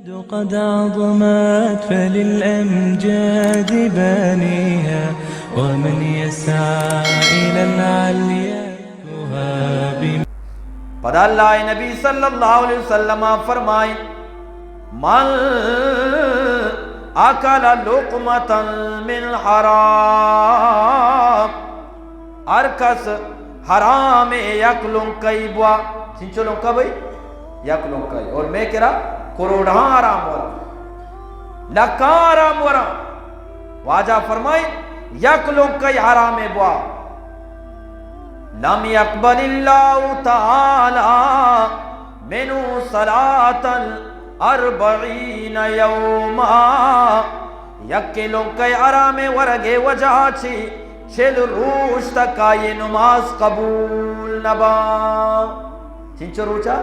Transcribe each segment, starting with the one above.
قد عظمت فللأمجاد بانيها، ومن يسعى إلى العليا يهاب. پدا اللہ نبی صلی اللہ علیہ وسلم فرمائیں، من اکل لقمة من حرام، ہر کس حرام یک لنکئی بوا، چنچو لنکا بھئی؟ یک لنکئی۔ اور مئے کرا کروڑہاں حرام ورا، لکاں حرام ورا۔ واجہ فرمائیں، یک لنکئی حرام بوا، لم يقبل الله تعالى منه صلاة أربعين يوما۔ یکے لنکئے حرامیں ورگے وجہ چی چل روچ تک آئی نماز قبول نبا۔ چنچو روچا؟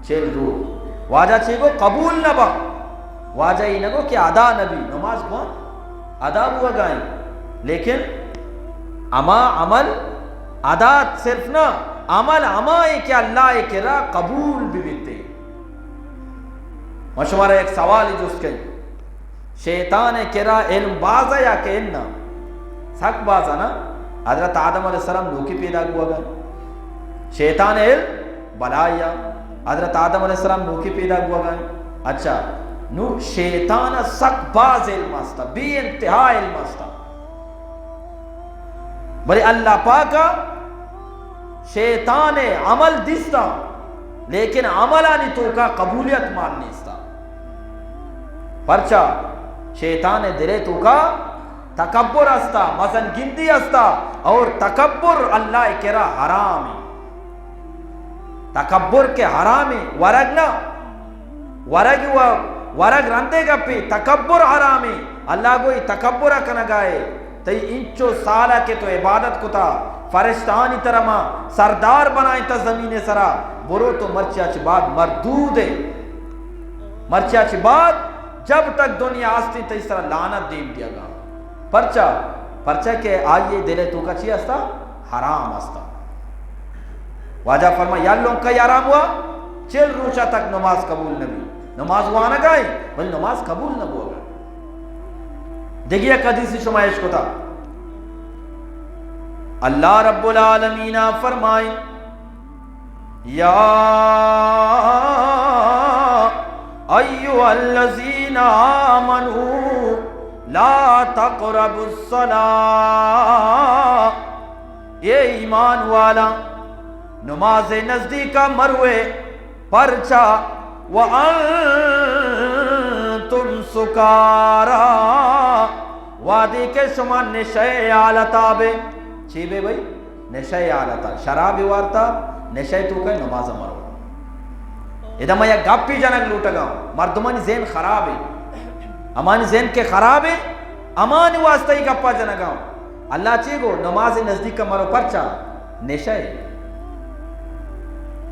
چل روچ۔ واجہ چی گو؟ قبول نبا۔ واجہ ای نگو کہ ادا نبی، نماز بوان ادا بوگائیں، لیکن ہما عمل ادا صرف نہ، عمل ہما ایں کہ اللہ ء کرا قبول بہ بیت۔ من شمارا یک سوالے جست کنیں، شیطان ء کرا علم باز ء یا کہ اناں؟ سک باز ء نا۔ حضرت آدم علیہ السلام نوکی پیدا بوگا۔ شیطان ء علم بلائی ء۔ حضرت آدم علیہ السلام نوکی پیدا بوگا۔ اچھا، نو شیطان ء سک باز علم استا، بے انتہا علم استا۔ بلے اللہ پاک ء شیطان ء عمل دیستا، لیکن عملانی توکا قبولیت مان نیستا۔ پرچا؟ شیطان ء دل ء توکا تکبر استا، مزن گندی استا، اور تکبر اللہ ء کرا حرام ہے۔ تکبر کہ حرام ہے، ورگ نہ، ورگ و ورگ رندے گپے، تکبر حرام ہے۔ اللہ گوئی تکبر کنگائے۔ تئی انچو سالا کہ تو عبادت کتا، فرشتہانی ترا ما سردار بنائینتا زمین سرا، برو تو مرچیا چہ بعد مردود ئے۔ مرچیا چہ بعد جب تک دنیا ہستی تئی سرا لعنت دیم دیگا۔ پرچا؟ پرچا کہ آئیے دل توکا چی ہستا؟ حرام ہستا۔ واجہ فرما، یا لونکا حرام ہوا، چل روچا تک نماز قبول نبی۔ نماز وانگائیں، بل نماز قبول نبوگا۔ دگہ یک حدیث شما اشکتا۔ اللہ رب العالمین فرمائیں، یا ایھا الذین آمنوا لا تقربوا الصلاۃ، اے ایمان والا، نماز نزدیکا مروے، پرچا؟ وانتم سکاری، وہدے کہ شما نشہ حالتا بے۔ چی بے بھئی؟ نشہ حالتا، شراب وارتا، نشہ توکا نماز مرو۔ ادا ما یک گپی جنگ لوٹگا، مردمانی ذہن خراب ہے۔ ہمانی ذہن کہ خراب ہے، ہمانی واسطہ ہی گپا جنگا۔ اللہ چی گو؟ نماز نزدیک مرو، پرچا؟ نشہ ہے۔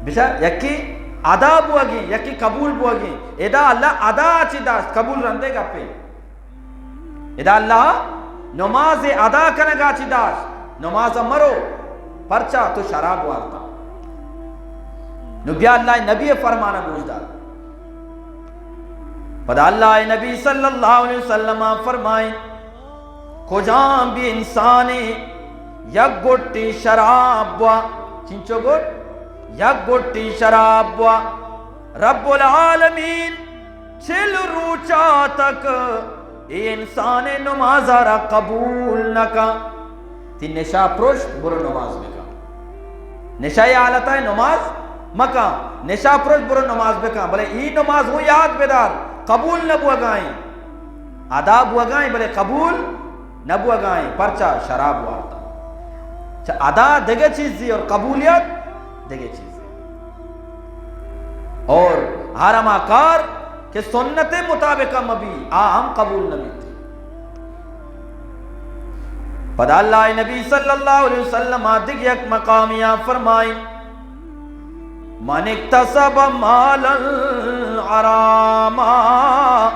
بچار، یکی ادا بوگی، یکی قبول بوگی۔ ادا اللہ ادا چی داشت، قبول رندے گپے۔ ادا اللہ نماز ادا کنگا چی داشت، نماز مرو، پرچا؟ تو شراب وارتا۔ نو بیا اللہ نبی فرمانا گوش دار۔ پدا اللہ نبی صلی اللہ علیہ وسلم فرمائیں، کجام بھی انسانے یک گٹی شراب بوا، چنچو گٹ؟ یک گٹی شراب بوا، رب العالمین چل روچا تک اے انسان نمازا را قبول نہ کن۔ تی نشہ پرشت، برو نماز بکن۔ نشہ حالتا نماز مکن۔ نشہ پرشت، برو نماز بکن۔ بلے ای نماز ہوں یاد بدار، قبول نہ بوگائیں۔ ادا بوگائیں، بلے قبول نہ بوگائیں۔ پرچا؟ شراب وارتا۔ چہ ادا دگہ چیزی اور قبولیت دگہ چیزی۔ اور ہر ہما کار کہ سنت مطابق مبی، آ ہم قبول نہ بیت۔ پدا اللہ نبی صلی اللہ علیہ وسلم دگہ یک مقامیا فرمائیں، من اکتسب مالا حراما،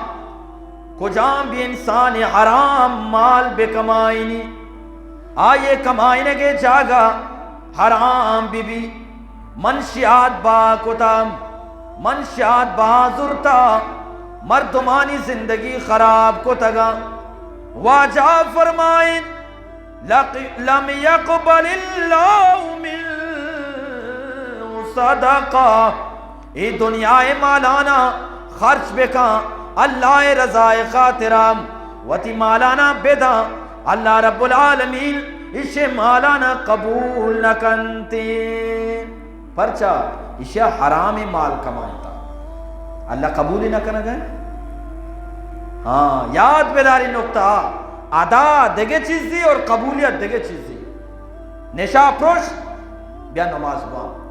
کجام بھی انسان حرام مال بکمائینی، آئیے کمائینگے جاگہ حرام بی بی، منشیات بہا کتا، منشیات بہا زرتا، مردمانی زندگی خراب کتگاں۔ واجہ فرمائیں، لق-، لم یقبل اللہ من صدقہ۔ اے دنیا ءِ مالانا خرچ بکاں، اللہ ءِ رضا ءِ خاطرا وتی مالانا بداں، اللہ رب العالمین ایشی مالانا قبول نہ کنت۔ پرچا؟ ایشی ءَ حرام مال کمائینتا، اللہ قبول نہ کنگا۔ ہاں، یاد بداری نقطہ، ادا دگہ چیزی اور قبولیت دگہ چیزی۔ نشہ پروش، بیا نماز بوان۔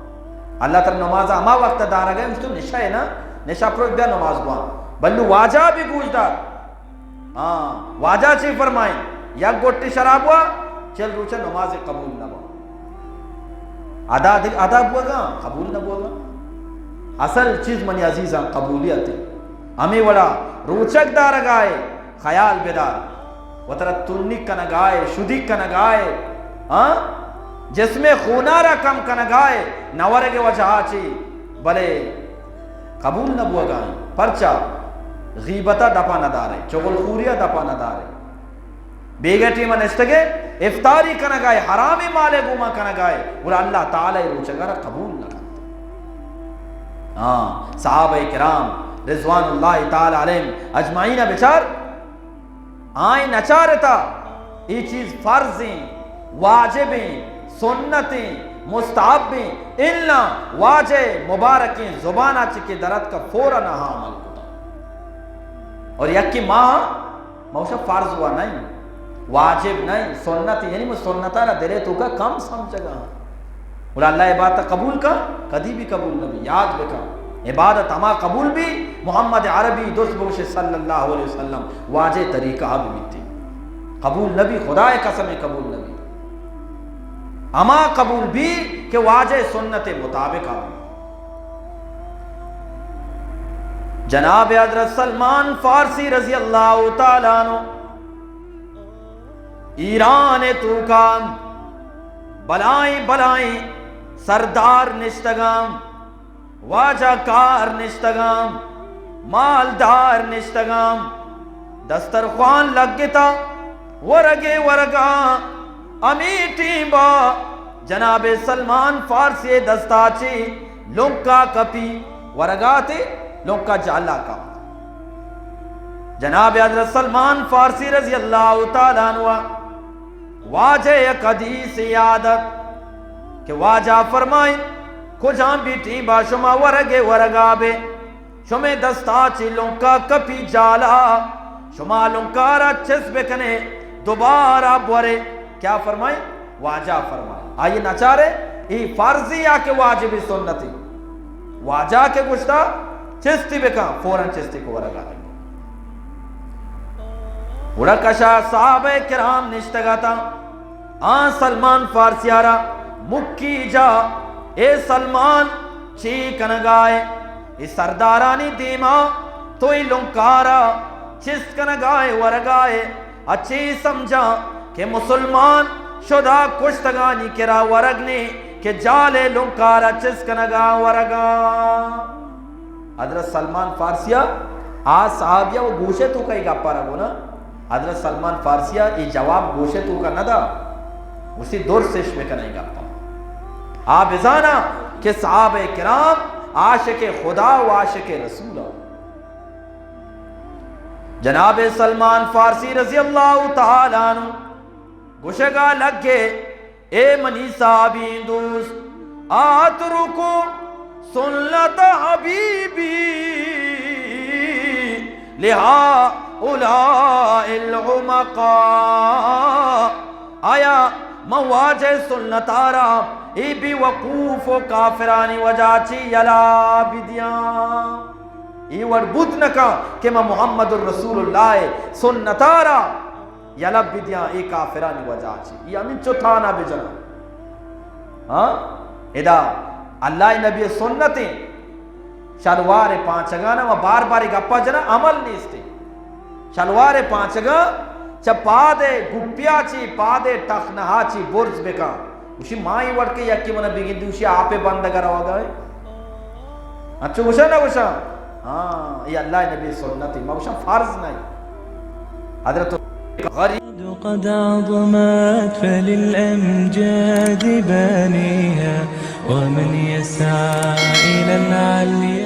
اللہ ترا نماز ہما وقت دارگا، مش تو نشہ ہے نا، نشہ پروش، بیا نماز بوان۔ بلو واجہ بھی گوش دار۔ ہاں، واجہ چی فرمائیں؟ یک گٹی شراب وا، چل روچہ نماز قبول نہ با۔ ادا دگ-، ادا بوگا، قبول نہ بوگا۔ اصل چیز منی عزیزاں قبولیت ہے۔ ہمیں وڑا روچک دارگائے، خیال بدار۔ وترا تنی کنگائے، شدی کنگائے، ہاں؟ جسم خونارا کم کنگائے، نورگ وجہ چی، بلے قبول نہ بوگا۔ پرچا؟ غیبتا دپا نہ دارے، چغل خوری دپا نہ دارے۔ بیگہ ٹیم نشتگے، افطاری کنگائے، حرام مالے گوما کنگائے، گڑا اللہ تعالی روچگا را قبول نہ کنت۔ ہاں، صحابہ کرام رضوان اللہ تعالی علیہم اجمعین بچار، آئیں نچارتا، اے چیز فرض ہیں، واجب ہیں، سنت ہیں، مستحب ہیں، الا واجہ مبارکیں زبانا چکے درت کا فوراً آہاں عمل کتا۔ اور یکی ماہ موشا فرض ہوا نہیں، واجب نہیں، سنت، یعنی من سنتا را دلے توکا کم سمجھگا۔ گڑا اللہ عبادت قبول کا؟ کدی بھی قبول نہ بی، یاد بکا۔ عبادت ہما قبول بی، محمد عربی درست بگوشے صلی اللہ علیہ وسلم، واجہ طریقہ بھی بیتی۔ قبول نہ بی، خدا قسم قبول نہ بی۔ ہما قبول بی کہ واجہ سنت مطابق آ بی۔ جناب حضرت سلمان فارسی رضی اللہ تعالی عنہ ایران توکا بلائیں بلائیں سردار نشتگاں، واجہ کار نشتگاں، مالدار نشتگاں، دسترخوان لگتا، ورگے ورگا، ہمے ٹیمبا جناب سلمان فارسی دستا چی لنکا کپی، ورگا تے لنکا جالا کپت۔ جناب حضرت سلمان فارسی رضی اللہ تعالی عنہ واجہ یک حدیث یاد ات کہ واجہ فرمائیں، کجام بھی ٹیمبا شما ورگے ورگا بے، شمے دستا چی لنکا کپی جالا، شما لنکارا چست بکنے، دوبارہ بورے۔ کیا فرمائیں؟ واجہ فرمائیں۔ آئیے نچارے، ای فرضی یا کہ واجبی سنتی؟ واجہ کے گشتا، چستی بکن، فوراً چستی کو ورگا لگے۔ گڑا کشا صحابہ کرام نشتگتا، آن سلمان فارسیارا مکی جا، اے سلمان چی کنگائے؟ اے سردارانی دیما تو ای لنکارا چست کنگائے ورگائے، اچی سمجھا کہ مسلمان شدا کشتگانی کرا ورگ نے کہ جالے لنکارا چست کنگا ورگا۔ حضرت سلمان فارسیا آ صحابیا و گوشے تو کئی گپا رگونا۔ حضرت سلمان فارسیا ای جواب گوشے تو کا ندا۔ اسی درسش بکنے گپا۔ آ بزانا کہ صحابہ کرام عاشق خدا و عاشق رسول۔ جناب سلمان فارسی رضی اللہ تعالی عنہ گوشگا لگے، اے منی صحابی دوست، آترک سنت حبیبی لہؤلاء الحمقاء۔ آیا من واجہ سنتارا ای بے وقوف و کافرانی وجہ چی یلا بدیاں؟ ای وڑ بوت نکا کہ من محمد الرسول اللہ سنتارا یلہ بدیاں اے کافرانی وجہ چی۔ ای ہمینچو تانا بجناں۔ ہاں؟ ادا اللہ نبی سنتیں، شلوار پانچگانا و بار بار گپا جناں، عمل نیستے۔ شلوار پانچگاں چہ پاد گپیا چی، پاد ٹخنہا چی برز بکاں۔ گوشی ما ای وڑ کہ یکی منا بگندی، گوشی آپ بندگا روگا ہے۔ انچو گوشاں نہ گوشاں؟ ہاں، اے اللہ نبی سنت، ما گوشاں فرض نہیں۔ حضرت غریب قد عظمت فللأمجاد بانيها، ومن يسعى إلى العلي